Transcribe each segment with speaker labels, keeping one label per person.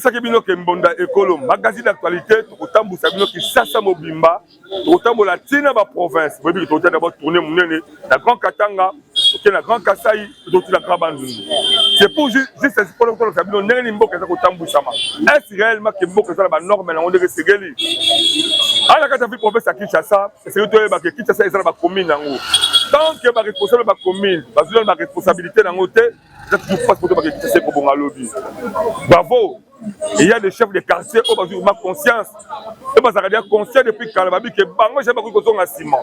Speaker 1: Nayebisaki bino ke Mbonda Ekolo, magazine d'actualité, tokotambusa bino Kisasa mobimba, tokotambola ti na ba province. Boyebi ke tokotala d'abord tournée monene na Grand Katanga, toke na Grand Kasaï, tokoti na Grand Bandundu. C'est pour juste mpona kotolakisa bino ndenge nini mboka eza kotambwisama. Est-ce réellement ke mboka eza na ba normes nango ndenge esengeli? Awa na kati ya ville province ya Kinshasa, esengeli toyeba ke Kinshasa eza na ba commune yango. Tant que ba responsable ba commune bazwi nanu ba responsabilité nango te, eza toujours face poto bakekisa se kobonga lobi. Bravo! Il y a des chefs de quartier oyo bazwi vraiment conscience oyo bazalaka deja conscient depuis kala babi ke bango jamais bakoki kozonga nsima.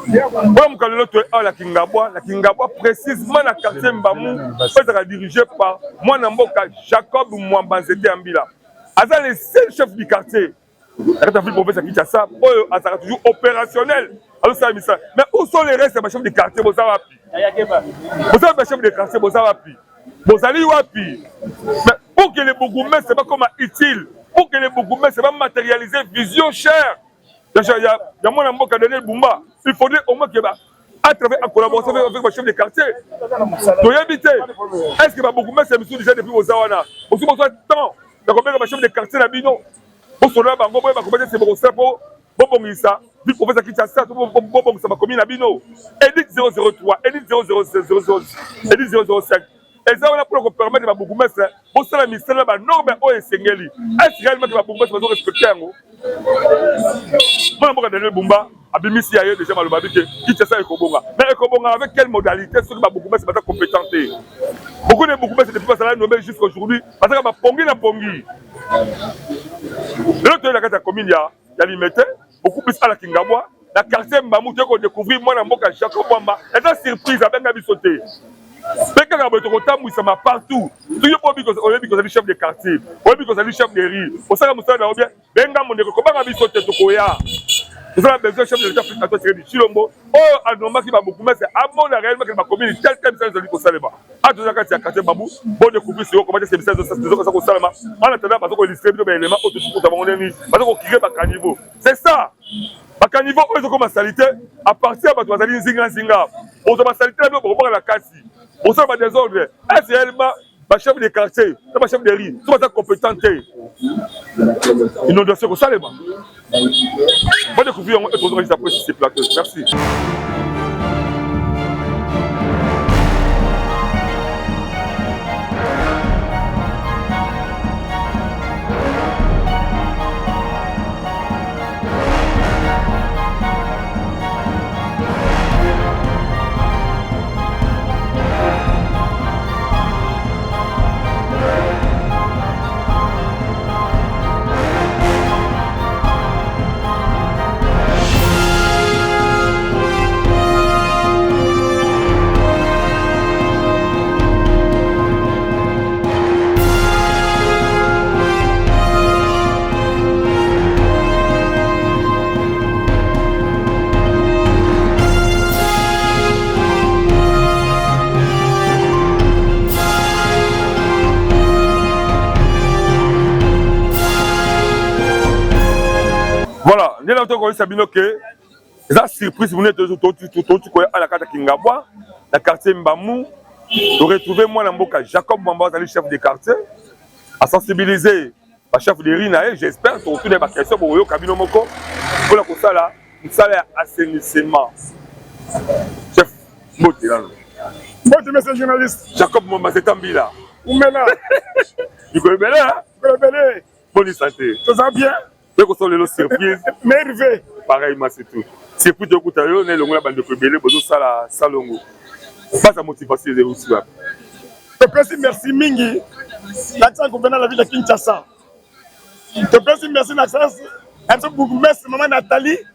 Speaker 1: Oyo mokolo lelo toye awa na Kingabwa, na Kingabwa précisément na quartier Mbamu oyo ezalaka dirigé par mwana mboka Jacob Mwamba Nzete ya Mbila. Aza le seul chef du quartier na kati ya ville province ya Kinshasa oyo azalaka toujours opérationnel, azosala misala. Mais où sont les restes ya ba chefs de quartier? Boza wapi? Boza ba chefs de quartier, boza wapi? Bozali wapi? Mais pour que les bourgmestres bakoma utile, pour que les bourgmestres ba matérialiser vision chère ya mwana mboka Daniel Bumba, il faudrait au moins que ba à travers en collaboration avec ba chef de quartier. Toyebi te est-ce que ba bourgmestre misusu déjà depuis boza wana bosi bozwa temps ya kobenga ba chef de quartier na bino, bosolola bango, boyeba kobeta se bokosala mpo bobongisa ville province ya Kinshasa, to bobongisa bakomi na bino. Edit 003, edit 000, edit 005 eza wana mpona kopermettre ba bourgmestre bosala misala na banorme oyo esengeli. Est-ce réellement que ba bourgmestre bazo respecte yango? Mwana mboka Daniel Bumba abimisi ya ye déjà maloba bi ke Kinshasa ekobonga. Mais ekobonga avec quelle modalité soki ba bourgmestre baza compétent te? Beaucoup de bourgmestre depuis bazala nommé jusqu'aujourd'hui bazaka bapongi na pongi. Lelo toye na kati ya commune ya Limete, beaucoup plus ala Kingabwa, na quartier Mbamu, toye kodécouvrir mwana mboka Jacob Mwamba. Eza surprise, abenga biso te. Mpe kaka boye tokotambwisama partout. Soki yo oyebi kozali chef de quartier, oyebi kozali chef de rue, osala mosala na yo bien, benga mondeko, kobanga biso te, tokoya. Toza na besoin chef de l'État Félix Antoine Tshisekedi Tshilombo oyo anommaki ba bourgmestre amona réellement ke ba commune tel tel misala ezali kosalema. Awa toza kati ya quartier Bambu, bo découvrir sikoyo comment est-ce que misala ezokosa kosalema. En attendant bazo ko illustrer bino ba éléments oyo tosukuta bango ndenge nini bazo ko curer ba caniveau. C'est ça. Ba caniveau oyo ezokoma salite à partir ya bato bazali nzinga nzinga. Bozwa ba salite na bino bokobwaka na kasi. Bosala ba désordre. Est-ce réellement ba chef de quartier na ba chef de rue so baza compétent te, inondation ekosalema? Bo découvrir yango et tozonga juste après sur ce plateau. Merci. Voilà, nde na tokoyebisa bino ke eza surprise monene touti koya na kati ya Kingabwa na quartier Mbamu, toretrouve mwana mboka Jacob Mwamba azali chef de quartier, asensibiliser ba chef de rue na ye. J'espère tokotuna ye ba question, bokoyoka bino moko mpona kosala mosala ya assainissement. Chef, mbote nano.
Speaker 2: Mbote monsieur journaliste.
Speaker 1: Jacob Mwamba Zeta Mbila.
Speaker 2: Umela.
Speaker 1: Mikolo ebele.
Speaker 2: Mikolo ebele.
Speaker 1: Boni santé?
Speaker 2: Toza bien.
Speaker 1: Mpe kosala lelo surprise.
Speaker 2: Merveille.
Speaker 1: Pareillement c'est tout. Surprise tokuta yo na elongo ya bandeko ebele bozosala salongo. Base ya motivation ezali usi wapi?
Speaker 2: Topesi merci mingi na ntina gouverneur la ville ya Kinshasa. Topesi merci na excellence na biso bourgmestre mama Nathalie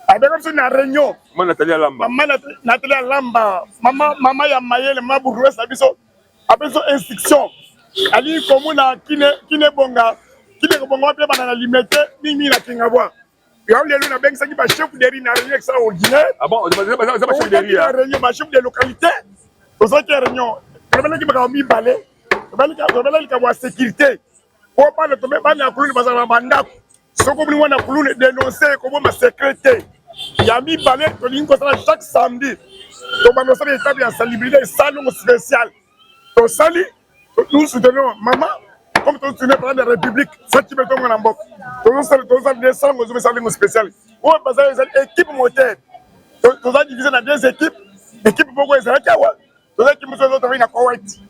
Speaker 2: abengaki biso na réunion.
Speaker 1: Mama Nathalie Alamba.
Speaker 2: Mama Nathalie Alamba, mama mama ya mayele, mama bourgmestre na biso apesi biso instruction alingi komona kine kine bonga kine kobonga wapi ebanda na Limete mingi mingi na Kingabwa. Yango lelo nabengisaki ba chef de rue na réunion extraordinaire.
Speaker 1: Ah bon, eza ba chef de rue?
Speaker 2: Na réunion ba chef de localité tozalaki ya réunion, tolobelaki makambo mibale. Tolobelaki likambo ya sécurité po bana tobe bana ya kuluni bazala na bandako, soki omoni mwana kuluni dénonce, koboma secret te. Ya mibale, tolingi kosala chaque samedi tobanda kosala etape ya salubrité, salongo spécial tosali. Nous soutenons maman. Comme tozosoutenir président de la République Fatshi Béton mwana mboka, tozosala tozosala nde salongo, ezomesala ndenge spécial oyo bazali, ezali équipe moteur. Toza divisé na deux équipes. Équipe moko ezalaki awa, tozalaki, mosusu ezotravaille na Koweït.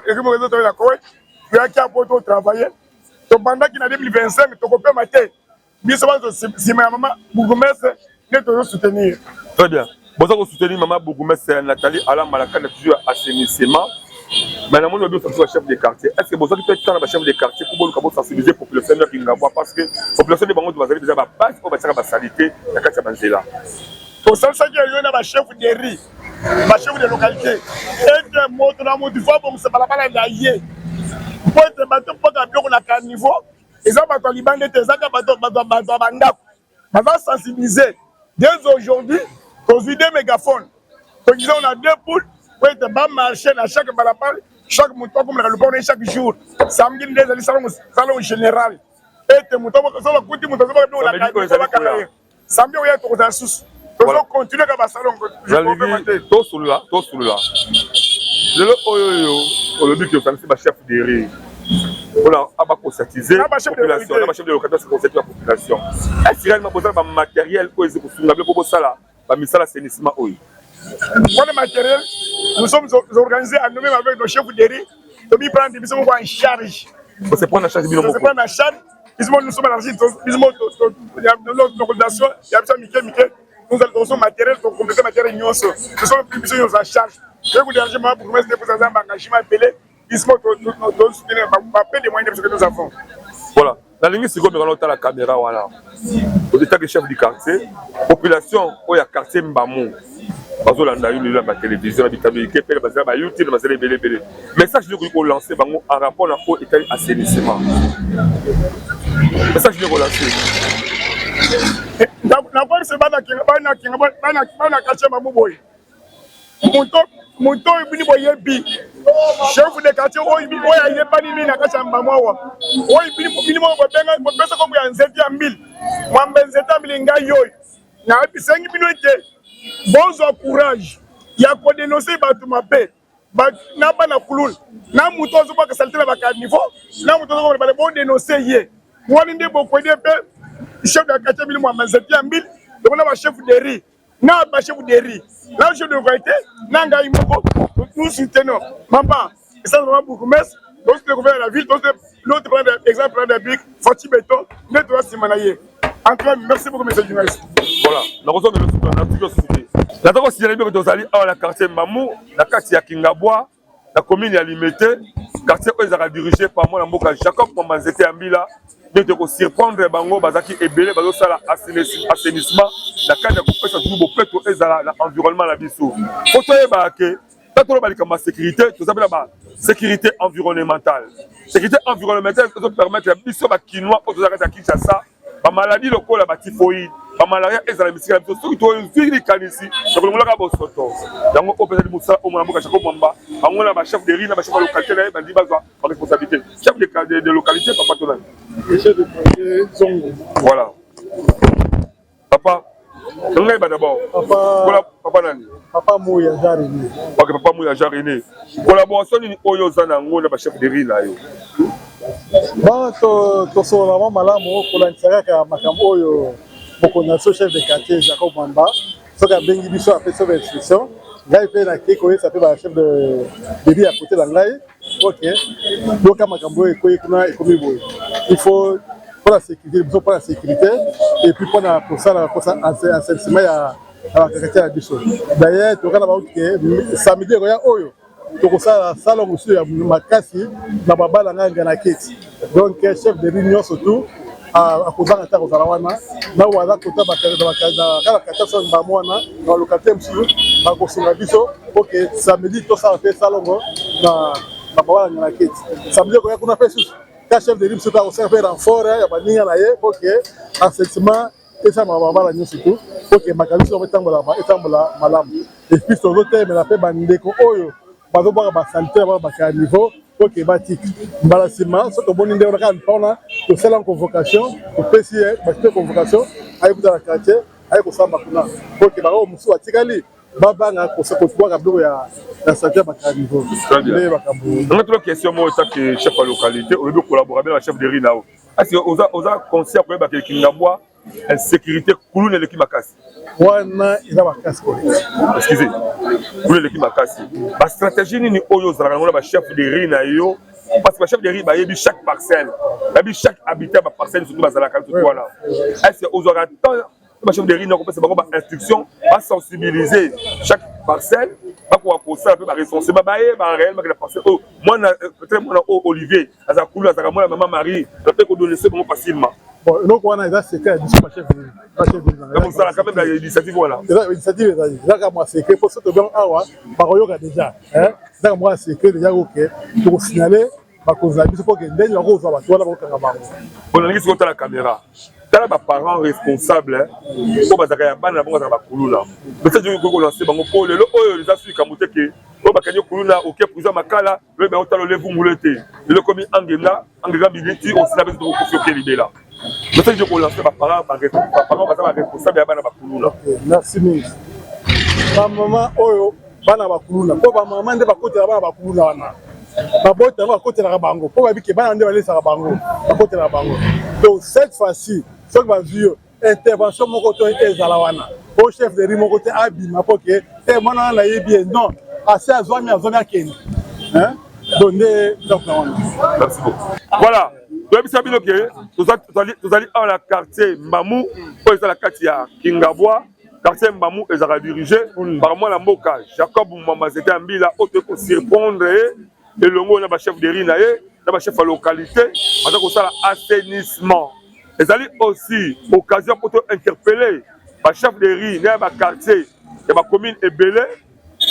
Speaker 2: Équipe moko ezotravaille na Koweït. Toyaki apo totravaille, tobandaki na 2025, tokopema te. Biso bazo nsima ya mama bourgmestre nde tozosoutenir.
Speaker 1: Très bien, boza kosoutenir mama bourgmestre Nathalie Alamba na kati na toujours ya assainissement. Mais namoni babi osa chef de quartier. Est ce que bozwaki mpe temps na bachef de quartier mpo boluka bosensibiliser population ya Kingabwa? Parce que population nde bango bazali déjà babase oyo batiaka basaleté na kati ya banzela.
Speaker 2: Tosalisaki yo na bachef de rue, bachef de localité, ete moto na moto faut abongisa balabala na ye, mpo ete bato mpaka biloko na caniveau eza bato ya libanda ete ezaka bato ya bandako baza sensibilisé. Dès aujourd'hui, tozwi deux mégaphones, tokiza na deux poules po ete bamarche na chaque balabala, chaque moto akomelaka lopango na ye chaque jour. Samedi nde ezali salon général, ete moto so bakuti moto azobaka biloko na caniveau, bakanga ye. Samedi oya, tokozala susu, tozocontinue kaka basalon.
Speaker 1: Tosolola, tosolola lelo oyo. Oyo olobi ke osangisi bachef de rue mpona abaconscientiser population, na bachef de localité conscientiser la population. Est-ce réellement bozala bamatériel oyo ezi kosunga bino mpo bosala bamisala assainissement oyo?
Speaker 2: Wana matériel, nous sommes organisés à nous-mêmes avec nos chefs de rue. Tomi prendre biso moko en charge.
Speaker 1: Se prendre en charge bino
Speaker 2: moko. Se prendre en charge biso moko. Nous sommes élargis biso moko, organisation ya biso mike mike. Nous allons matériel, tocompléter matériel nyonso. Nous sommes pris biso nyonso en charge. Toyei kodéranger mama bourgmestre te, aza baengagement ebele. Biso tosoutenir bape de moyens que nous avons.
Speaker 1: Voilà, nalingi sikoyo mekana otala caméra wana. En tant que chef du quartier, population oyo ya quartier Mbamu bazolanda yo lelo na batélévision, na bitando eke mpe bazala ba YouTube, bazala ebele ebele. Message nini okoki kolancer bango en rapport na oyo etali assainissement? Message nini kolancer?
Speaker 2: Nakoyebisa bana bana quartier Mbamu boye: moto oyo bini boyebi, chef de quartier oyo oyo ayebani mingi na kati ya Mbamu awa, oyo bini moko bobenga, bopesa kombo ya Nzete ya Mbili, Mwambe Nzete ya Mbili, ngai oyo nabisengi bino ete bozwa courage ya kodénoncer bato mabe na bana kuluna, na moto azobwaka saleté na bacaniveau, na moto azobwaka bale, bodénoncer ye. Wana nde bokoaider mpe chef de quartier bili Mwambe Nzete ya Mbili, lokola bachef de rue, na bachef de rue, na chef de localité, na ngai moko. Nous soutenons mama, eza mama bourgmestre. Tozosoutenir gouverneur de la ville, notre président, exemple président de la République Fatshi Béton, nde toza nsima na ye. En tout cas, merci beaucoup, monsieur journaliste.
Speaker 1: Voilà, nakozongela suka na tuki osuki. Naza kosignaler bino tozali awa na quartier Mbamu, na kati ya Kingabwa, na commune ya Limete. Quartier oyo ezalaka dirigé par mwana mboka Jacob Mwamba Nzete ya Mbila. Nde tokosurprendre bango, bazalaki ebele, bazosala assainissement na kati ya kopesa toujours bopeto ezala na environnement na biso. Po toyebaka ke ta toloba likambo ya sécurité, toza mpe na ba sécurité environnementale. Sécurité environnementale ezopermettre biso bakinois oyo toza kati ya Kinshasa, bamaladi lokola batyphoïde, bamalaria ezala misika na biso soki tozwi likanisi ya kolongolaka bosoto. Yango oyo mpezali mosala oyo mwana mboka Jacob Mwamba, bango na bachef de rue, na bachef ya localité na ye, bandi bazwa baresponsabilité. Chef de localité, papa tonani?
Speaker 3: Chef de quartier Zongo.
Speaker 1: Voilà, papa ngai ba d'abord.
Speaker 3: Papa.
Speaker 1: Papa nani?
Speaker 3: Papa Mouya Jean René.
Speaker 1: Ok, papa Mouya Jean René, collaboration nini oyo oza na yango na bachef de rue na yo?
Speaker 3: Bon, tosolola mwa malamu, kolandisa kaka makambo oyo mokonzi na biso, chef de quartier Jacob Mwamba, soki abengi biso, apesi ba instruction, ngai mpe nakei koyesa mpe bachef de rue ya côté na ngai. Ok, yoka, makambo oyo ekoyi kuna, ekomi boye, il faut mpona sécurité biso, mpona sécurité et puis mpona kosala kosa assainissement ya baquartier na biso. D'ailleurs, toyoka na bango ke samedi ekoya oyo, tokosala salon mosusu ya makasi na babala ngai nga na keti. Donc chef de rue nyonso tu akozanga te, akozala wana na oyo aza kota kaka quartier so Mbamu wana, na balocalité mosusu bakosunga biso. Ok, samedi tosala mpe salongo na babala nga na keti. Samedi ekoya kuna mpe susu ka chef de rue mosusu mpe akosala mpe renfort ya baninga na ye po ke assainissement esalama babala nyonso tu, po ke makambo biso etambola, etambola malamu. Et puis tozotelemela mpe bandeko oyo bazobwaka basaleté na bana bacaniveau, po ke batika. Mbala nsima so tomoni nde wana kaka mpona tosala convocation, topesi ye basi mpe convocation, ayekuta na quartier, aye kosamba kuna, po ke bango mosusu batikali. Babanga kobwaka biloko ya saleté ya bacaniveau nde makambo.
Speaker 1: Nga tolo question moko etake chef ya localité, olobi ocollabora bien na chef de rue na yo. Asi oza conscient koyeba ke Kingabwa insécurité, kuluna eleki makasi?
Speaker 3: Wana eza makasi koleka.
Speaker 1: Excusez, kuluna eleki makasi. Bastratégie nini oyo ozalaka nango na bachef de rue na yo? Parce que bachef de rue bayebi chaque parcelle, bayebi chaque habitat baparcelle, surtout bazalaka surtout wana. Est ce que ozwaka temps bachef de rue na kopesa bango bainstruction, basensibiliser chaque parcelle, bakoka kosala mpe barecense, bayeba réellement que la parcelle oyo mwana, peut-être mwana oyo Olivier aza kuluna, azalaka mwana mama Marie, mpe kodonese bango facilement?
Speaker 3: Bon, eloko wana eza secret ya biso bachef
Speaker 1: de Mosala quand même na initiative wana.
Speaker 3: Eza initiative, ezali ezaka mwa secret, mpo soki tobengo awa bakoyoka déjà. Ezaka mwa secret déjà. Oke, tokosignale bakonzi na biso mpo ke ndenge bakozwa bato wana, bakokanga bango.
Speaker 1: Bon, nalingi sikoyo tala caméra, tala baparent responsable oyo bazalaka ya bana na bango bazalaka bakuluna. Message oyo okoki kolancer bango, mpo lelo oyo eza su likambo te ke oyo bakangi kuluna, oke prison Makala, loyebi bango, tala olevungulu te, lelo ekomi Angenga Angenga biliti osila biso, tokokofi oke libela. Message oyo kolancer baparent, baparent baza baresponsable ya bana bakuluna.
Speaker 3: Merci mingi. Bamama oyo bana bakuluna, mpo bamama nde bakotela bana bakuluna wana, babota yango, bakotelaka bango mpo bayebi ke bana nde balesaka bango, bakotelaka bango. Donc cette fois-ci, soki bazwi yo, intervention moko to ezala wana po chef de rue moko te abima mpo ke te mwana wana nayebi ye. Non, asi azwami, azwami, akende. Donc nde ndako na wana.
Speaker 1: Merci beaucoup. Voilà, toyebisa bino ke tozali awa na quartier Mbamu oyo eza na kati ya Kingabwa. Quartier Mbamu ezalaka dirigé par mwana mboka Jacob Mwamba Zete ya Mbila, oyo toyei kosurprendre ye elongo na bachef de rue na ye na bachef ya localité, baza kosala assainissement. Ezali aussi occasion mpo to interpeller bachef de rue na ya baquartier ya bacommune ebele,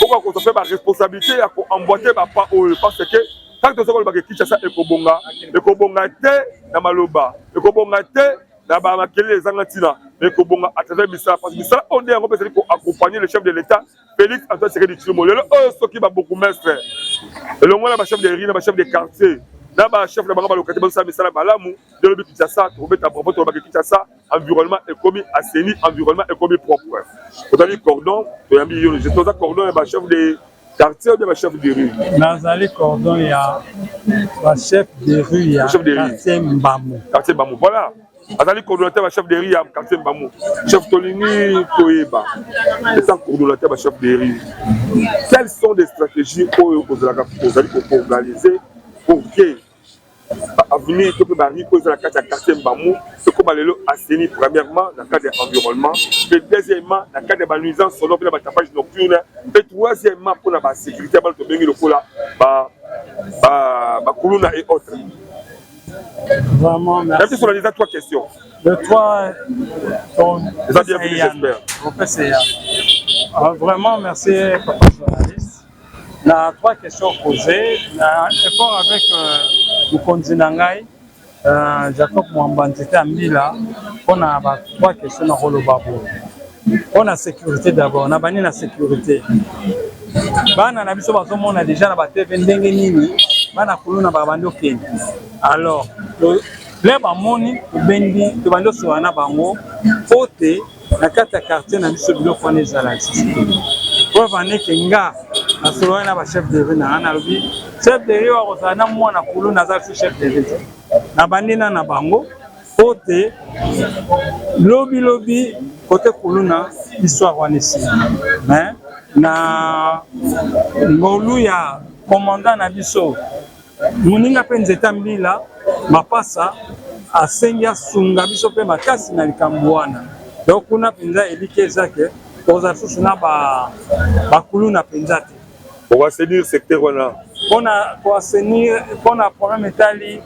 Speaker 1: okoka kozwa mpe baresponsabilité ya koemboîter bapas oyo, parce que tant toza kolobaka Kinshasa ekobonga, ekobonga te na maloba, ekobonga te na bamakelele ezanga ntina, mais ekobonga à travers misala, parce que misala oyo nde yango mpe ezali koaccompagner le chef de l'État Félix Antoine Tshisekedi Tshilombo. Lelo oyo soki babourgmestre elongo na bachef de rue, na bachef de quartier, na bachef na bango balocalité bazosala misala malamu, nde lobi Kinshasa tokobeta bravo, tolobaki Kinshasa environnement ekomi assaini, environnement ekomi propre. Ozali coordon, toyambi yo, toza coordon ya bachef de quartier ou bien bachef de rue?
Speaker 4: Nazali coordon ya bachef de rue ya quartier Mbamu.
Speaker 1: Quartier Mbamu, voilà. Azali coordonnateur bachef de rue ya quartier Mbamu. Chef, tolingi toyeba, étant coordonnateur bachef de rue, quelles sont des stratégies oyo ozalaka ozali koorganiser pour que avenue to mpe barue oyo eza na kati ya quartier Mbamu ekóma lelo assaini, premièrement na cadre ya environnement, mpe deuxièmement na cadre ya banuisance sonore mpe na batapage nocturne, mpe troisièmement mpona basécurité ya bana tobengi lokola bakuluna et autres?
Speaker 4: Vraiment, merci.
Speaker 1: Sur la trois questions.
Speaker 4: Le trois,
Speaker 1: eza bien venu, j'espère.
Speaker 4: Vraiment, merci, papa journaliste. Na trois questions posées, na effort avec mokonzi na ngai Jacob Mwamba Nzete ya Mbila, mpona ba trois questions na koloba boye. Mpona sécurité d'abord, na bani na sécurité, bana na biso bazomona déjà na batv ndenge nini bana kuluna babandi okende. Alors le bamoni, tobendi, tobandi osola na bango po te na kati ya quartier na biso biloko wana ezala lisusu te. Preuve en est que nga nasololaki na bachef de rue na nga, nalobi chef de rue oyo akozala na mwana kuluna aza lisusu chef de rue te. Nabandi na bango po te lobi lobi kote kuluna histoire wana esili. Mais na ngolu ya commandant na biso, moninga mpe Nzeta Mbila Mapasa, asengi asunga biso mpe makasi na likambo wana. Donc kuna mpenza eliki eza ke tokozala lisusu na bakuluna mpenza te.
Speaker 1: Koassainir secteur wana.
Speaker 4: Mpona koassainir, mpona problème etali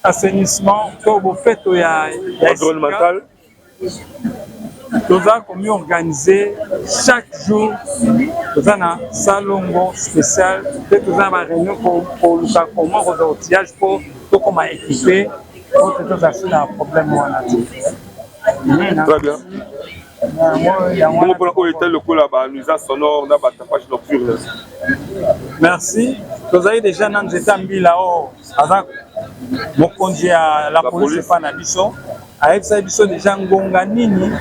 Speaker 4: assainissement to bofeto ya
Speaker 1: environnemental,
Speaker 4: toza komiorganiser chaque jour, toza na salongo spécial mpe toza na baréunion koluka comment kozwa outillage mpo tokóma équipé, po te tozala su na problème wana te.
Speaker 1: Très bien. Bongo mpona oyo etali lokola banuisance sonore na batapage nocturne?
Speaker 4: Merci. Tozali déjà na Nzeta Mbila oyo aza mokonzi ya la police epa na biso, ayebisaki biso déjà ngonga nini.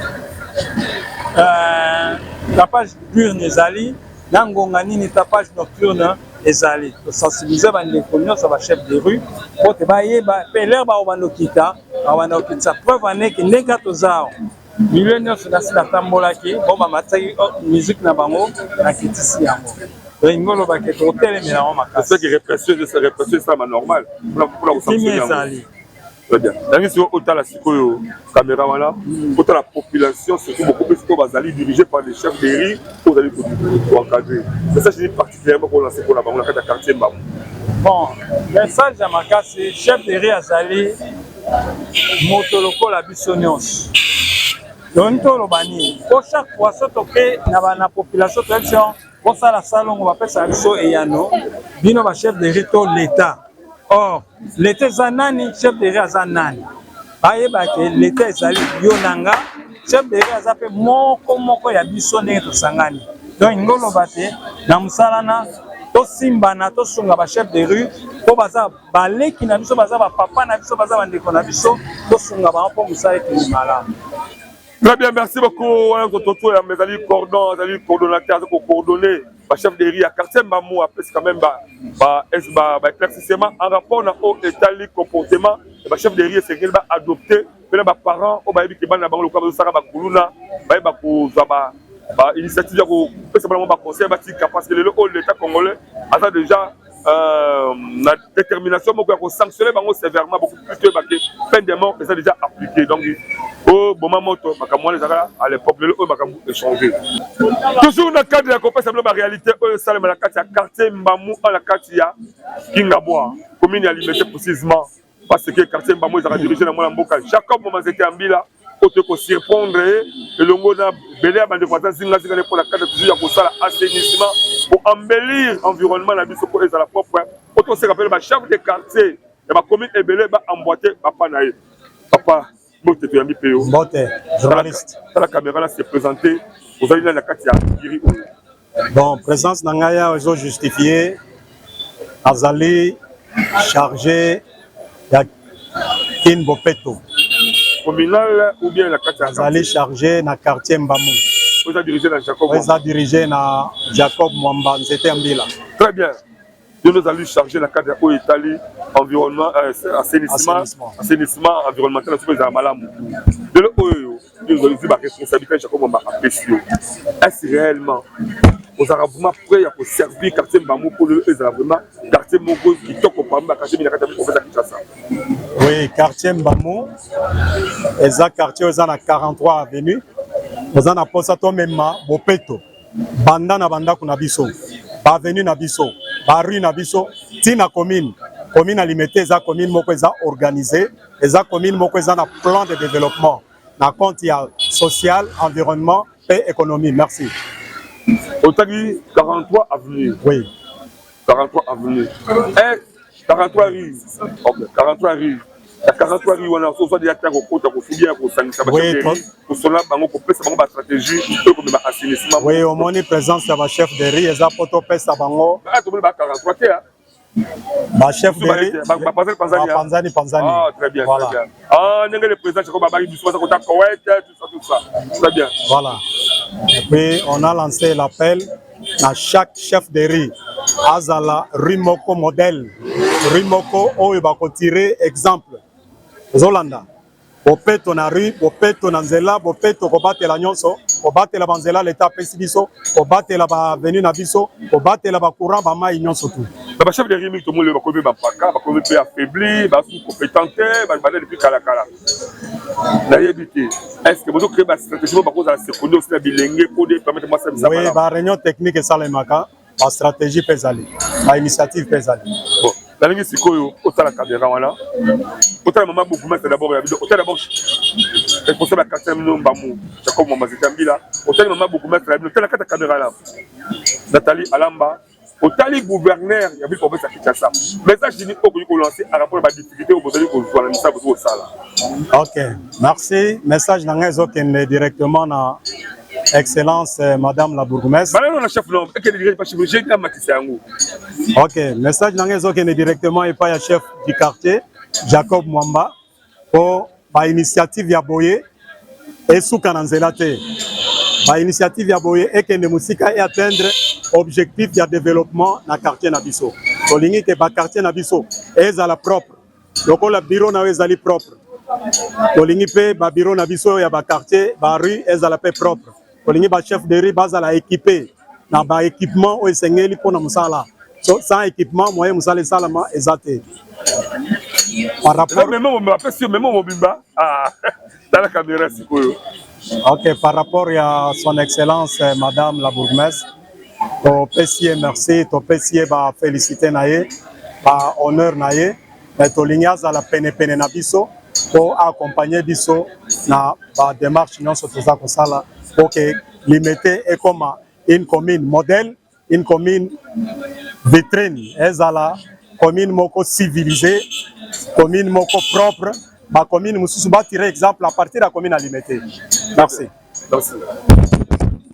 Speaker 4: Tapage diurne ezali na ngonga nini tapage nocturne ezali. Tosensibilize bandeko nyonso ba chef de rue mpo te bayeba mpe lere bakobanda okita, bakobanda okitisa preuve aneke ndenge kaka toza awa milieu nyonso nasi natambolaki bo bamatisaki oh, musique na bango nakitisi yango. Tolingi oloba ke tokotelemela yango makasi.
Speaker 1: Répression esalama normal mpona
Speaker 4: kosanctionne ezali.
Speaker 1: Très bien. Nangi sikoyo otala sikoyo caméra wana, otala population surtout beaucoup plus oyo bazali dirigé par les chefs de rue oyo ozali koencadre. Message nini particulièrement kolancer mpona bango na kati ya quartier Mbamu?
Speaker 4: Bon, message ya makasi, chef de rue azali moto lokola biso nyonso. Donc toloba nini? Po chaque fois so toke na population toyebisi bosala salongo bapesaka biso eyano bino ba chef de rue to l'etat. Or l'etat eza nani? Chef de rue aza nani? Bayeba ke l'etat ezali yo na nga, chef de rue aza pe moko moko ya biso ndenge tosangani. Donc ngoloba te na mosala na tosimbana tosunga ba chef de rue po baza baleki na biso, baza ba papa na biso, baza bandeko na biso, tosunga bango po mosala ekende malamu.
Speaker 1: Très bien, merci beaucoup. Wana toto ya ezali cordon, ezali coordonnateur, aza coordonner ba chef de rue ya quartier Mbamu apesi quand même ba ba ba, ba éclaircissement en rapport na oyo etali comportement ya ba chef de rue esengeli ba adopter mpe na ba parents oyo bayebi ke bana na bango lokola bazosaka bakuluna bayeba kozwa ba ba initiative ya kopesa bana bango ba conseil batika parce que lelo oyo l'état congolais aza déjà na détermination moko ya kosanctionne bango sévèrement beaucoup plus toyeba ke peine de mort eza déjà appliqué. Donc oyo boma moto makambo wana ezalaka à l'époque, lelo oyo makambo échangé. Toujours na cadre ya kopesa bino baréalité oyo esalema na kati ya quartier Mbamu, na kati ya Kingabwa, commune ya Limete précisément, parce que quartier Mbamu ezalaka dirigé na mwana mboka Jacob Mamazete ya Mbila oyo toyei kosurprendre ye elongo na bele ya bandeko baza zingazinga ne mpona cadre toujours ya kosala assainissement po embellir environnement na biso mpo ezala propre, po toseka pene bachef de quartier ya bacommune ebele baemboite bapa na ye. Papa, mbote, toyambi mpe yo.
Speaker 3: Mbote, journaliste.
Speaker 1: Tala caméra na se présenter, ozali nani na kati ya giri oyo?
Speaker 3: Bon, présence na ngai awa ezojustifie, azali chargé ya Kin Bopeto
Speaker 1: communal ou bien na kati ya
Speaker 3: Azali chargé na quartier Mbamu.
Speaker 1: Oyo eza dirigé na Jacob?
Speaker 3: Eza dirigé na Jacob Mwamba Nzete ya Mbila.
Speaker 1: Très bien. Yo nde ozali chargé na cadre oyo etali environnement, assainissement, assainissement environnemental soki ezala malamu. Lelo oyo yo ozali zwi baresponsabilité Jacob Mwamba apesi yo, est-ce réellement ozalaka vraiment prêt ya koservir quartier Mbamu mpo lelo ezala vraiment quartier moko kitoko parmi baquartier mingi na kati ya province ya Kinshasa?
Speaker 3: Oui, quartier Mbamu eza quartier oyo eza na 43 avenue. Oza na posa tomema bopeto banda na bandako na biso, baavenue na biso, barue na biso, ntina commune. Commune ya Limete eza commune moko eza organisé, eza commune moko eza na plan de développement na compte ya social, environnement mpe économie. Merci.
Speaker 1: Otaki 43 avenue?
Speaker 3: Oui.
Speaker 1: 43 avenue, eh, 43 rue. Ok, 43 rue. Na 43 rue wana ozwa deja ntango kokota kofubi ya kosangisa bachef, kosola bango, kopesa bango bastratégie oyo komema assainissement?
Speaker 3: Oui, omoni présence ya bachef de rue eza mpo topesa bango.
Speaker 1: Tomoni ba 43 te.
Speaker 3: Bachef de rue
Speaker 1: bapanzani panzani.
Speaker 3: Bapanzani panzani.
Speaker 1: Ah, très bien. Voilà. Très bien. Ah, ndenge le président Jacob abaki biso baza kota Koweït, tout ça, tout ça, très bien.
Speaker 3: Voilà, et puis on a lancé l'appel na chaque chef de rue azala rue moko modèle, rue moko oyo bakotire exemple. Ozolanda bopeto na rue, bopeto na nzela, bopeto kobatela nyonso, kobatela banzela leta apesi biso, kobatela baavenue na biso, kobatela bacourant, bamai nyonso tu.
Speaker 1: Na bachef de rue mingi tomoni bakomi bampaka, bakomi mpe affaibli, basu compétent te, banda depuis kalakala. Nayebi te, est ce que bozocrée bastratégie mo bakozala seconde aussi na bilenge mpo de permettre mwasi
Speaker 3: bisa? Oui, baréunion technique esalemaka, bastratégie mpe ezali, bainitiative mpe ezali.
Speaker 1: Bon, nalingi sikoyo otala caméra wana, otala mama bourgmestre d'abord ya bino, otala d'abord responsable ya quartier na bino Mbamu, Jacob Mwamba Mbila, otali mama bourgmestre ya bino, otala kati ya caméra na Nathalie Alamba, otali gouverneur ya ville province ya Kinshasa. Message nini okoki kolancer en rapport na badifficulté oyo bozali kozwa na misala bozali kosala?
Speaker 3: Ok, merci. Message na ngai ezokende directement na excellence madame la bourgmestre.
Speaker 1: Balano na chef no ekende direct pa chef j'ai na matisa yango.
Speaker 3: Ok, message na ngai ezokende directement epai ya chef du quartier Jacob Mwamba po ba initiative ya boye esuka na nzela te. Ba initiative ya boye ekende mosika e atteindre objectif ya développement na quartier na biso. Tolingi ke ba quartier na biso ezala propre lokola bureau na yo ezali propre. Tolingi mpe ba bureau na biso ya ba quartier, ba rue ezala mpe propre. Tolingi ba chef de rue bazala équipé na ba équipement oyo esengeli mpona mosala. So, sans équipement, moyen mosala esalama eza te. Par rapport
Speaker 1: memo apesi yo memo mobimba, ah, tala caméra sikoyo.
Speaker 3: Ok, par rapport ya son excellence madame la bourgmestre, topesi ye merci, topesi ye bafélicité na ye, bahonneur na ye, mais tolingi azala penepene na biso mpo accompagne biso na badémarche nyonso toza kosala po ke Limete ekoma une commune modèle, une commune vitrine, ezala commune moko civilisée, commune moko propre, bacommune mosusu batire exemple à partir ya commune ya Limete. Merci.
Speaker 1: Merci.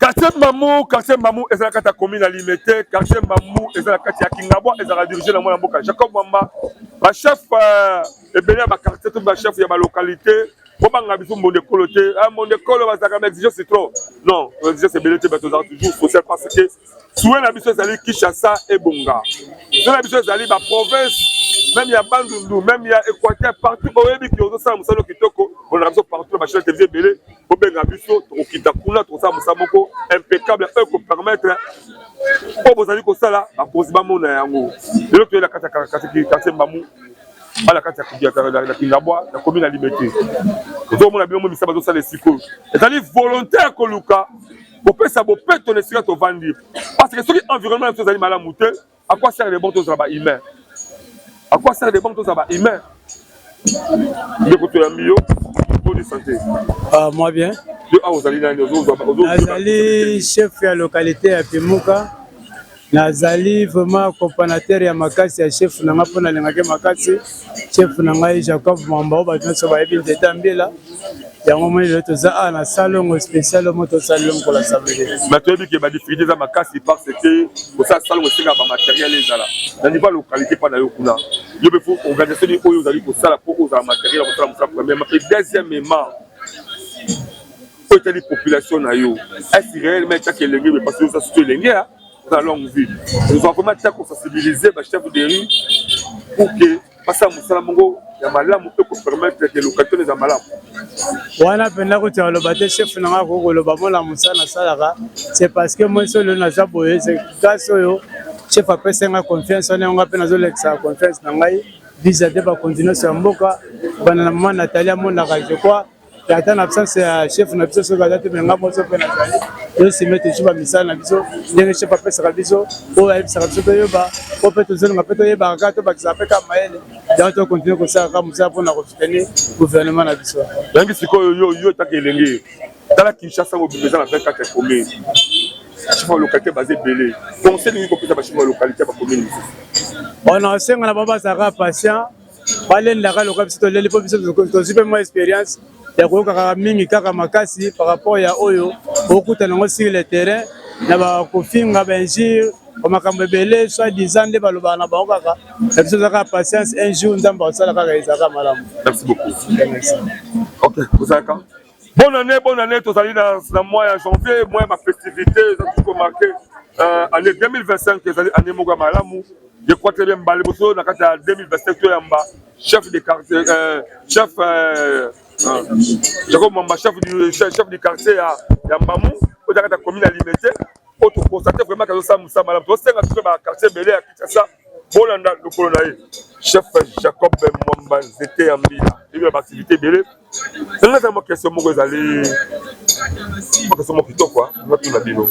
Speaker 1: Quartier Mbamu, quartier Mbamu eza na kati ya commune ya Limete. Quartier Mbamu eza na kati ya Kingabwa, ezalaka dirigé na mwana mboka Jacob Mwamba. Bachef ebele ya baquartier to bachef ya balocalité, bobanga biso mbonde ekolo te. Ah, mbonde ekolo bazalaka na exigence trop. Non, exigence ebele te, bato ozalaka toujours social parce que souhait na biso ezali Kinshasa ebonga. Souhait na biso ezali baprovince, même ya Bandundu, même ya Équateur, partout oyebi ki ozosala mosala kitoko, bolanda biso partout na bachaîne télévision ebele, bobenga biso, tokokita kuna, tokosala mosala moko impeccable oyo kopermettre mpo bozali kosala, bakonzi bamona yango. Lelo toyei na kati ya quartier Mbamu, bala kati ya Kingabwa, na commune ya Limete. Ozomona bino mo misala bazosala esika oyo ezali volonté ya koluka kopesa bopeto na esika tovandi, parce que soki environnement na biso ezali malamu te, à quoi sert de bon tozala ba humain? À quoi sert de bon tozala ba humain? Ndeko, toyambi yo, bonne santé?
Speaker 5: Ah, moi bien.
Speaker 1: Yo awa ozali nani?
Speaker 5: Nazali chef ya localité ya Pimuka. Nazali vraiment accompagnateur ya makasi ya chef na ngai, mpo nalingaki makasi chef na ngai Jacob Mwamba, oyo bato nyonso bayebi, nzete ya mbila. Yango moi lelo toza awa na salongo spécial mo tosali mokolo ya samedi.
Speaker 1: Mais toyebi ke badifficulté eza makasi parce que kosala salongo esengaka bamatériel ezala na niveau ya localité. Mpa na yo kuna, yo mpe faut organisation nini oyo ozali kosala mpo ozala matériel ya kosala mosala, premièrement? Et deuxièmement, oyo etali population na yo, est réellement etiaka elenge me parce que oza surtout elenge ya oza longue vie, ozwa vraiment tia kosensibiliser bachef de rue pour que basala mosala moko ya malamu mpe kopermettre ke localité eza malamu?
Speaker 5: Wana mpenza kuti aloba te. Chef na nga akoki koloba mona mosala nasalaka, c'est parce que moi so lelo naza boye, c'est grâce oyo chef apesi nga confiance wana. Yango mpe nazolekisaka confiance na ngai vis-à-vis bakonzi nyonso ya mboka, banda na mama Nathalie. Amonaka, je crois, ata na absence ya chef na biso, soki aza te, me nga moso mpe nazali tosime toujours bamisala na biso ndenge chef apesaka biso, oyo ayebisaka biso toyeba, po mpe tozolinga mpe toyebaka kaka, tobakisaka mpe kaka mayele. Donc tocontinue kosala kaka mosala mpona kosoutenir gouvernement na biso.
Speaker 1: Yangi sikoyo, yo etaka elenge, tala Kinshasa mobimba eza na 24 commune, chef ya localité baza ebele. Conseil nini kopesa bachef ya localité ya bacommune mosusu?
Speaker 5: Bona osenga na bango bazalaka patient, balendaka loka biso toleli, mpo biso tozwi mpe mwa expérience ya koyoka kaka mingi kaka makasi par rapport ya oyo okutana yango sur le terrain na bakofinga, bainjure, bamakambo ebele soit disant nde balobaka na bango kaka. Na biso eza kaka patience, un jour Nzambe akosala kaka, ezalaka malamu.
Speaker 1: Merci beaucoup.
Speaker 5: Merci.
Speaker 1: Ok, ozalaka bonne année, bonne année. Tozali na mois ya janvier, mois ya bafestivité, eza toujours marqué. Année 2025 ezali année moko ya malamu, je crois très bien. Mbala liboso na kati ya 2025 toyamba chef de quartier, chef Jacob Mwamba, chef du quartier ya Mbamu, oyo eza kati ya commune ya Limete, oyo toconstate vraiment kazosala mosala malamu. Tosenga biso baquartier ebele ya Kinshasa bolanda lokolo na ye, chef Jacob Mwamba, nzete ya mbila ebi na baactivité ebele. Nanga eza mwa question moko, ezali mwa question moko kitoko natuna bino: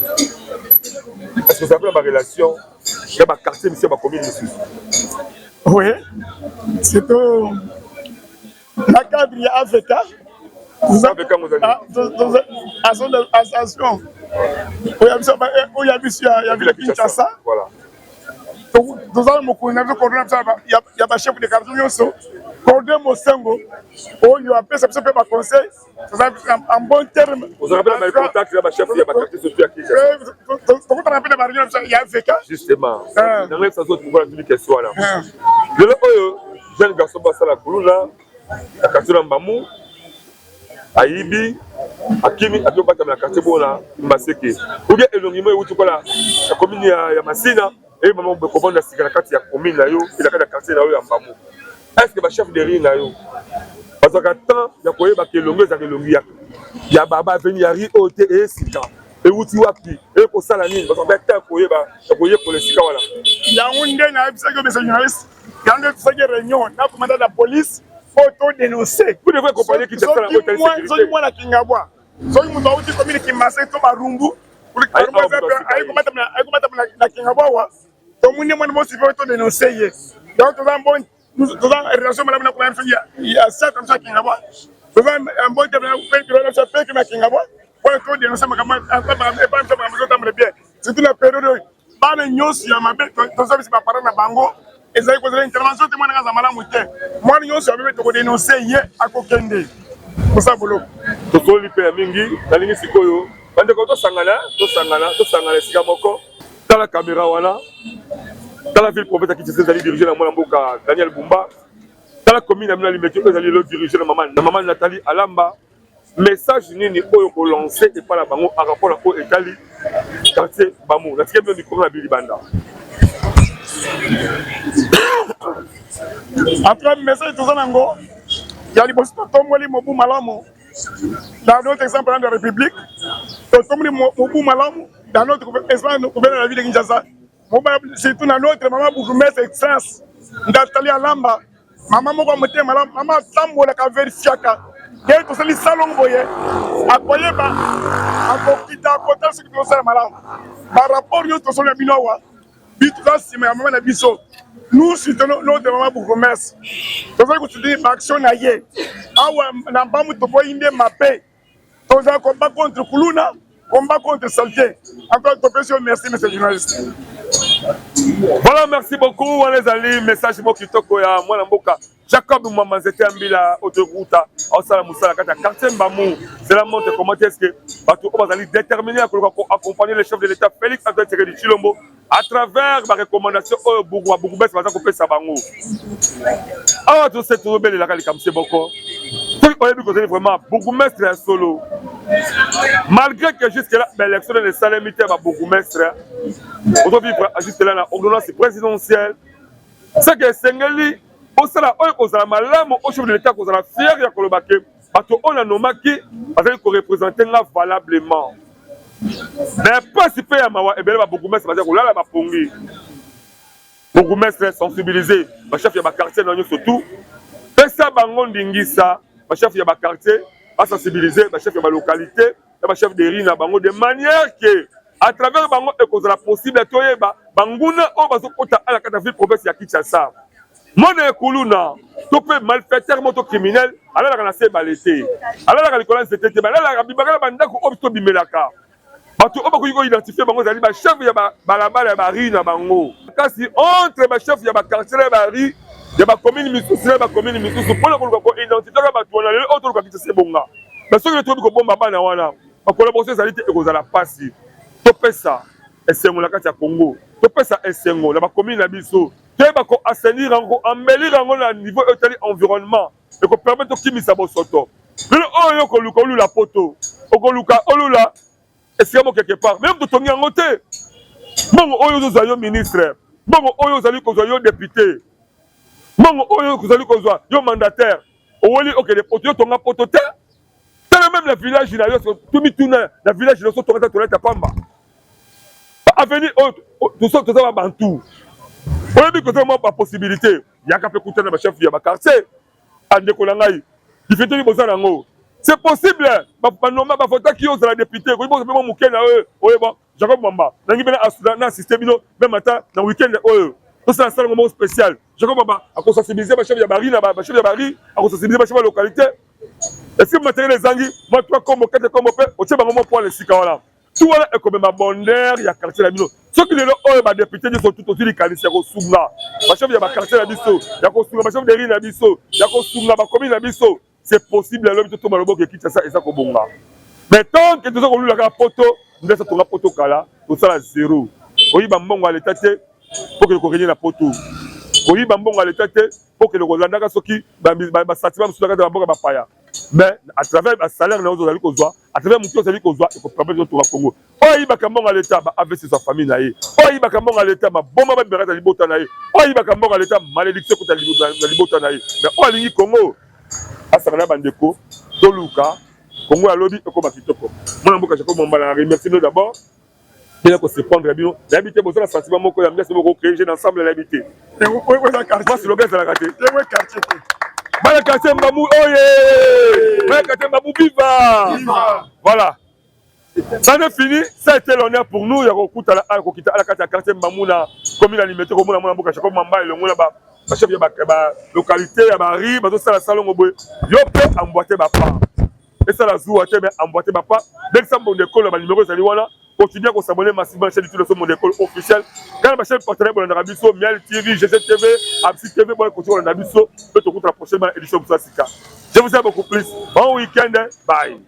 Speaker 1: est ce que ozala mpe na barelation ya baquartier misusu, ya bacommune misusu?
Speaker 2: Oui, surtout na cadre ya AVK, association oyo ya biso ya ville Kinshasa. Toza na mokonzi na biso, coordonnateur ya bachef de quartier nyonso, coordonné Mosengo, oyo apesa biso mpe baconseil. Toza en bon terme.
Speaker 1: Ozalaka mpe na contact ya bachef ya baquartier surtout ya Kinshasa?
Speaker 2: Tokutana mpe na baréunion na biso ya AVK.
Speaker 1: Justement, nango yebisa zo tukola tuni question wana. Lelo oyo jeune garçon basala kuluna na quartier na Mbamu, ayibi. Akimi ake kobatama na quartier moko na Kimbaseke. Ou bien elongi moko ewuti kola na commune ya Masina eye mama kovanda sika na kati ya commune na yo pe na kati ya quartier na yo ya Mbamu. Est-ce que ba chef de rue na yo bazwaka temps ya koyeba ke elongi ezalaka elongi ya ya ba ba avenue ya rue oyo te eye sika ewuti wapi eye kosala nini? Bazwaka temps ya koyeba ya koyekola esika wana.
Speaker 2: Yango nde nayebisaki yo monsieur journaliste, yango nde tosalaki reunion na commandant de la police po to denoncer.
Speaker 1: Vous devez accompagner Kinshasa na oyo etali
Speaker 2: securite. Soki mwana Kingabwa, soki moto awuti commune Kimbaseke to Barumbu, aye kobatama na Kingabwa awa, tomoni ye mwana mosi po to denoncer ye. Donc toza bon, toza relation malamu na commandant biso ya centre biso ya Kingabwa, toza bon te na biso ya peke na Kingabwa po to denoncer makambo epai biso makambo ezotambola bien, surtout na periode oyo bana nyonso ya mabe tozobisi ba parents na bango ezali kozala intervention te, mwana aza malamu te, mwana nyonso ya mabe tokodenonse ye akokende kosala boloko.
Speaker 1: Tosoli mpe ya mingi, nalingi sikoyo bandeko tosangana, tosangana, tosangana esika moko. Tala kamera wana, tala ville province ya Kinshasa ezali dirige na mwana mboka Daniel Bumba. Tala commune ya bino ya Limete oyo ezali lelo dirige na mama na mama Nathalie Alamba. Message nini oyo ko lancer epai na bango en rapport na oyo etali quartier Bamu? Natikeli bino micro na Billy Banda.
Speaker 2: En tout cas, message toza nango ya liboso, totomboli mobu malamu dans notre exemple de la République, totomboli mobu malamu dans notre espace gouverneur de la ville de Kinshasa, surtout na notre mama bourgmestre excellence Nathalie Alamba, mama moko ya motema malamu, mama atambolaka, verifiaka nde tosali salongo boye, akoyeba, akokita, akotala soki tozosala malamu. Barapport nyonso tosali na bino awa, biso toza nsima ya mama na biso. Nous soutenons notre mama bourgmestre, tozali kosoutenir baaction na ye awa na Mbamu. Toboyi nde mabe, toza combat contre kuluna, combat contre saleté. Encore topesi yo merci, monsieur journaliste.
Speaker 1: Voilà, merci beaucoup. Wana ezali message moko kitoko ya mwana mboka Jacob Mwamba Nzete ya Mbila oyo tokuta aosala mosala kati ya quartier Mbamu. Cela montre comment est-ce que bato oyo bazali déterminé ya koluka ko accompagner le chef de l'État Félix Antoine Tshisekedi Tshilombo à travers ba recommandations oyo ba bourgmestre baza kopesa bango. Awa tose tozobelelaka likambo se moko, soki oyebi kozali vraiment bourgmestre ya solo, malgré que jusque là baélection nene esalemi te ya ba bourgmestre, ozovivre jusque là na ordonnance présidentielle, ce que esengeli osala oyo kozala malamu au chef de l'État kozala fier ya koloba ke bato oyo nanomaki bazali korepresente nga valablement. Mais mpasi mpe ya mawa, ebele ba bourgmestre bazali kolala bapongi. Bourgmestre, sensibiliser bachef ya baquartier na nyonso tout, pesa bango ndingisa, bachef ya baquartier basensibiliser bachef ya balocalité na bachef de rue na bango, de manière que à travers bango ekozala possible toyeba banguna oyo bazokota ala kati ya ville province ya Kinshasa. Mwana ya kuluna to mpe malfaiteur moto criminel alalaka na se ebale te, alalaka likolo ya nzete te, balalaka bibaka na bandako oyo biso tobimelaka. Bato oyo bakoki koidentifie bango ezali bachef ya balabala ya barue na bango. Kasi entre bachef ya baquartier na barue ya bacommune misusu na bacommune misusu mpona koluka koidentifiaka bato wana, lelo oyo toluka Kinshasa ebonga, mais soki toyebi kobomba bana wana, bacollaboration ezali te, ekozala mpasi. Topesa esengo na kati ya Congo, topesa esengo na bacommune na biso, toyeba koassainir yango, koembellir yango na niveau oyo etali environnement, ekopermettre tokimisa bosoto. Lelo oyo okoluka olula poto, okoluka olula esika mo quelque part, même totongi yango te. Mbongo oyo ozozwa yo ministre, mbongo oyo ozali kozwa yo député, mbongo oyo ozali kozwa yo mandataire, oweli okende poto, yo tonga poto te. Tala même na village na yo, tomituna na village na yo, sotonga ta toilette ya pamba, avenue oyo toza babantu, oyebi kozala mwa bapossibilité, yaka mpe kutana na bachef ya baquartier. Andeko na ngai, difeteli boza nango, c'est possible banoma bavotaki yo ozala député, koyi boza mpe mwa moke na oyo oyeba Jacob Mwamba, nangi mpe na assiste bino même ata na week-end oyo tosala salongo moko spécial. Jacob Mwamba akosensibiliser bachef ya bari na bachef ya bari, akosensibiliser bachef ya localité. Est-ce que matériel ezangi mwa 3 kombo, 4 kombo, mpe otie bango mwa poile esika wana tu wana, ekomema bonheur ya quartier na bino. Soki lelo oyo badepute nyonso tu tozwi likanisi ya kosunga bachef ya baquartier na biso, ya kosunga bachef de rue na biso, ya kosunga bacommune na biso, c'est possible alobi totoma loboko ya Kinshasa eza kobonga. Mais tant que toza kolula kaka poto nde tonga poto kala, tosala zéro. Koyiba mbongo ya leta te mpo kende korenye na poto, koyiba mbongo ya leta te mpo kende kolandaka soki basentiment mosusu na kati ya bamboka bapaya. Mais à travers ba salaire na yo ozali kozwa, à travers motu ozali kozwa, ekopermettre otonga Congo. Oyo ayibaka mbongo ya leta, ba AVC ezwa famille na ye. Oyo ayibaka mbongo ya leta, maboma babimaka na libota na ye. Oyo ayibaka mbongo ya leta, malédiction ekota na libota na ye. Mais oyo alingi Congo, asangana na bandeko, toluka Congo ya lobi ekoma kitoko. Mwana mboka Jacob Mwamba, na remercie bino d'abord bino ko surprendre bino. Nayebi te boza na sentiment moko ya ambiance moko créer jeune ensemble, nayebi te. Mwa slogan ezalaka te. Bana quartier Mbamu oye! Bana quartier Mbamu viva! Voilà. Ça n'est fini, ça a été l'honneur pour nous ya kokutana ala kokita ala kati ya quartier Mbamu na commune ya Limete, komona mwana mboka Jacob Mamba elongo na ba chef ya ba localité ya ba ri bazosala salongo boye. Yo mpe emboîte ba pas. Esala zuwa te, mais emboîte ba pas. Bengisa mbongo ekolo, ba numéro ezali wana. Continue à s'abonner massivement à la chaîne YouTube de Monde École officielle. Quand la chaîne partenaire bolandaka biso, Miel TV, GCTV, Absi TV, bon continue kolanda biso. Peut te la prochaine édition de Sika. Je vous aime beaucoup plus. Bon week-end. Bye.